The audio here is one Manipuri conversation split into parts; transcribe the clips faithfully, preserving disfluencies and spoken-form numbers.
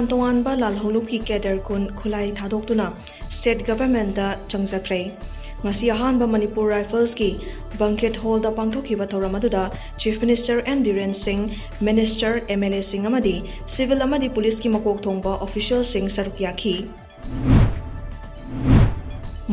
ꯇꯣꯉꯥꯟ ꯇꯣꯉꯥꯟꯕ ꯂꯥꯜꯍꯧꯂꯨꯞꯀꯤ cadre ꯀꯨꯟ ꯈꯨꯠꯂꯥꯏ ꯊꯥꯗꯣꯛꯇꯨꯅ state governmentꯇ ꯆꯪꯖꯈ꯭ꯔꯦ꯫ ꯉꯁꯤ ꯑꯍꯥꯟꯕ ꯃꯅꯤꯄꯨꯔ Riflesꯀꯤ banquet hallꯗ ꯄꯥꯡꯊꯣꯛꯈꯤꯕ ꯊꯧꯔꯝ ꯑꯗꯨꯗ Chief Minister N ꯕꯤꯔꯦꯟ ꯁꯤꯡ, Minister, MLAꯁꯤꯡ ꯑꯃꯗꯤ civil ꯑꯃꯗꯤ policeꯀꯤ ꯃꯀꯣꯛ ꯊꯣꯡꯕ officialꯁꯤꯡ ꯁꯔꯨꯛ ꯌꯥꯈꯤ꯫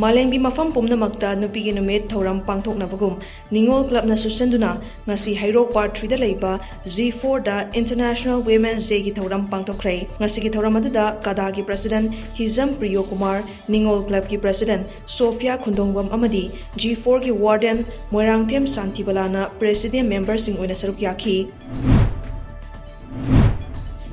ꯃꯥꯂꯦꯝꯒꯤ ꯃꯐꯝ ꯄꯨꯝꯅꯃꯛꯇ ꯅꯨꯄꯤꯒꯤ ꯅꯨꯃꯤꯠ ꯊꯧꯔꯝ ꯄꯥꯡꯊꯣꯛꯅꯕꯒꯨꯝ ꯅꯤꯉꯣꯜ clubꯅ ꯁꯨꯁꯟꯗꯨꯅ ꯉꯁꯤ ꯍꯩꯔꯣꯛ Part threeꯗ ꯂꯩꯕ G fourꯗ International Women's Dayꯒꯤ ꯊꯧꯔꯝ ꯄꯥꯡꯊꯣꯛꯈ꯭ꯔꯦ꯫ ꯉꯁꯤꯒꯤ ꯊꯧꯔꯝ ꯑꯗꯨꯗ CADAꯒꯤ president ꯍꯤꯖꯝ ꯄ꯭ꯔꯤꯌꯣ ꯀꯨꯃꯥꯔ, ꯅꯤꯉꯣꯜ clubꯀꯤ president ꯁꯣꯐꯤꯌꯥ ꯈꯨꯟꯗꯣꯡꯕꯝ ꯑꯃꯗꯤ G fourꯒꯤ warden ꯃꯣꯏꯔꯥꯡꯊꯦꯝ ꯁꯥꯟꯇꯤꯕꯂꯥꯅ president memberꯁꯤꯡ ꯑꯣꯏꯅ ꯁꯔꯨꯛ ꯌꯥꯈꯤ꯫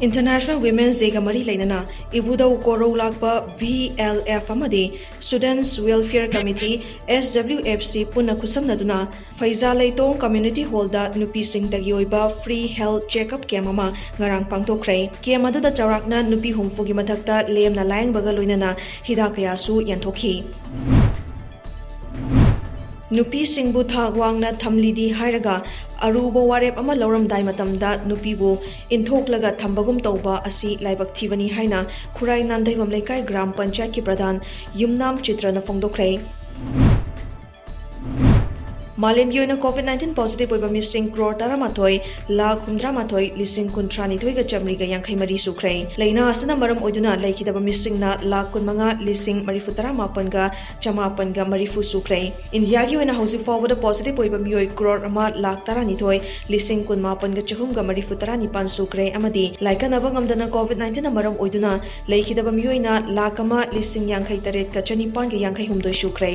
International Women's Dayꯒ ꯃꯔꯤ ꯂꯩꯅꯅ ꯏꯕꯨꯙꯧ ꯀꯣꯔꯧ ꯂꯥꯛꯄ VLF ꯑꯃꯗꯤ Students Welfare Committee, SWFC ꯄꯨꯟꯅ ꯈꯨꯠꯁꯝꯅꯗꯨꯅ ꯐꯩꯖꯥ ꯂꯩꯇꯣꯡ Community Hallꯗ ꯅꯨꯄꯤꯁꯤꯡꯇꯒꯤ ꯑꯣꯏꯕ free health checkup camp ꯑꯃ ꯉꯔꯥꯡ ꯄꯥꯡꯊꯣꯛꯈ꯭ꯔꯦ꯫ Camp ꯑꯗꯨꯗ ꯆꯥꯎꯔꯥꯛꯅ ꯅꯨꯄꯤ ꯍꯨꯝꯐꯨꯒꯤ ꯃꯊꯛꯇ ꯂꯦꯝꯅ ꯂꯥꯌꯦꯡꯕꯒ ꯂꯣꯏꯅꯅ ꯍꯤꯗꯥꯛ ꯀꯌꯥꯁꯨ ꯌꯦꯟꯊꯣꯛꯈꯤ꯫ ꯅꯨꯄꯤꯁꯤꯡꯕꯨ ꯊꯥꯛ ꯋꯥꯡꯅ ꯊꯝꯂꯤꯗꯤ ꯍꯥꯏꯔꯒ ꯑꯔꯨꯕ ꯋꯥꯔꯦꯞ ꯑꯃ ꯂꯧꯔꯝꯗꯥꯏ ꯃꯇꯝꯗ ꯅꯨꯄꯤꯕꯨ ꯏꯟꯊꯣꯛꯂꯒ ꯊꯝꯕꯒꯨꯝ ꯇꯧꯕ ꯑꯁꯤ ꯂꯥꯏꯕꯛ ꯊꯤꯕꯅꯤ ꯍꯥꯏꯅ ꯈꯨꯔꯥꯏ ꯅꯥꯟꯊꯩꯕꯝ ꯂꯩꯀꯥꯏ ꯒ꯭ꯔꯥꯝ ꯄꯟꯆꯥꯌꯠꯀꯤ ꯄ꯭ꯔꯙꯥꯟ ꯌꯨꯝꯅꯥꯝ ꯆꯤꯇ꯭ꯔꯅ ꯐꯣꯡꯗꯣꯛꯈ꯭ꯔꯦ꯫ ꯃꯥꯂꯦꯝꯒꯤ ꯑꯣꯏꯅ COVID nineteen positive ꯑꯣꯏꯕ ꯃꯤꯁꯤꯡ ꯀ꯭ꯔꯣꯔ ꯇꯔꯥꯃꯥꯊꯣꯏ ꯂꯥꯈ ꯍꯨꯝꯗ꯭ꯔꯥꯃꯥꯊꯣꯏ ꯂꯤꯁꯤꯡ ꯀꯨꯟꯊ꯭ꯔꯥꯅꯤꯊꯣꯏꯒ ꯆꯥꯃꯔꯤꯒ ꯌꯥꯡꯈꯩ ꯃꯔꯤ ꯁꯨꯈ꯭ꯔꯦ꯫ ꯂꯥꯏꯅꯥ ꯑꯁꯤꯅ ꯃꯔꯝ ꯑꯣꯏꯗꯨꯅ ꯂꯩꯈꯤꯗꯕ ꯃꯤꯁꯤꯡꯅ ꯂꯥꯈ ꯀꯨꯟꯃꯉꯥ ꯂꯤꯁꯤꯡ ꯃꯔꯤꯐꯨ ꯇꯔꯥꯃꯥꯄꯟꯒ ꯆꯃꯥꯄꯟꯒ ꯃꯔꯤꯐꯨ ꯁꯨꯈ꯭ꯔꯦ꯫ ꯏꯟꯗꯤꯌꯥꯒꯤ ꯑꯣꯏꯅ ꯍꯧꯖꯤꯛ ꯐꯥꯎꯕꯗ positive ꯑꯣꯏꯕ ꯃꯤꯑꯣꯏ ꯀ꯭ꯔꯣꯔ ꯑꯃ ꯂꯥꯈ ꯇꯔꯥꯅꯤꯊꯣꯏ ꯂꯤꯁꯤꯡ ꯀꯨꯟꯃꯥꯄꯟꯒ ꯆꯍꯨꯝꯒ ꯃꯔꯤꯐꯨ ꯇꯔꯥꯅꯤꯄꯥꯟ ꯁꯨꯈ꯭ꯔꯦ ꯑꯃꯗꯤ ꯂꯥꯏꯀꯠꯅꯕ ꯉꯝꯗꯅ COVID nineteen ꯃꯔꯝ ꯑꯣꯏꯗꯨꯅ ꯂꯩꯈꯤꯗꯕ ꯃꯤꯑꯣꯏꯅ ꯂꯥꯈ ꯑꯃ ꯂꯤꯁꯤꯡ ꯌꯥꯡꯈꯩ ꯇꯔꯦꯠꯀ ꯆꯅꯤꯄꯥꯟꯒ ꯌꯥꯡꯈꯩ ꯍꯨꯝꯗꯣꯏ ꯁꯨꯈ꯭ꯔꯦ꯫